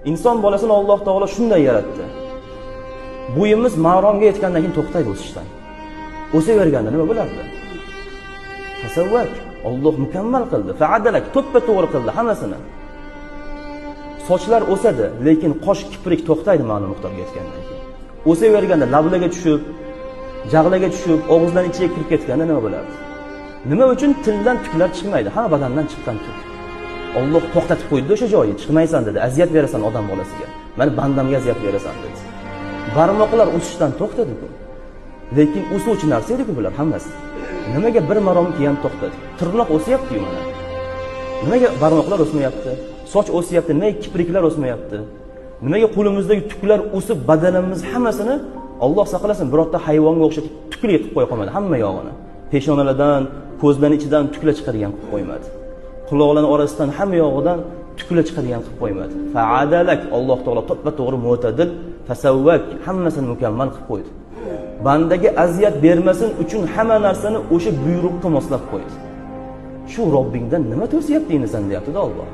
Inson bolasini Alloh taolo shunday yaratdi. Bo'yimiz maromga yetgandan keyin to'xtaydi o'sishdan. O'saverganda nima bo'lardi? Fasavvak, Alloh mukammal qildi. Fa'adalak, to'ppa to'g'ri qildi hammasini. Sochlar o'sadi, lekin qosh kiprik to'xtaydi ma'lum miqdorga yetgandan keyin. O'saverganda lablarga tushib, jag'larga tushib, og'izdan ichiga kirib ketganda nima bo'lardi? Nima uchun tildan tuklar chiqmaydi? Hamma badandan chiqqan tuk. Alloh to'xtatib qo'ydi o'sha joyi, chiqmaysan dedi, aziyat berasan odam bolasiga. Mani bandamga aziyat berasan dedi. Barmoqlar o'sishdan to'xtadi-ku. Lekin o'suvchi narsa edi-ku bular hammasi. Nimaga bir marom keyin to'xtadi? Tirnoq o'syapti-yu mana. Nimaga barmoqlar o'smayapti? Soch o'syapti, nimaga kipriklar o'smayapti? Nimaga qo'limizdagi tuklar o'sib badanimiz hammasini, Alloh saqlasin, birorta hayvonga o'xshatib tukli qilib qo'ya qo'ymadi hamma yog'ini. Peshonalardan, ko'zlarning ichidan tuklar chiqadigan qilib qo'ymadi. Quloqlarning orasidan hamma yog'idan tuklar chiqadigan qilib qo'ymadi. Fa'adalak, Alloh taolo to'ppa to'g'ri mo'tadil, fasavvak, hammasini mukammal qilib qo'ydi. Bandaga aziyat bermasin uchun hamma narsani o'sha buyruqqa moslab qo'ydi. Shu Robbingdan nima to'syapti endi sen, deyapti-da Alloh.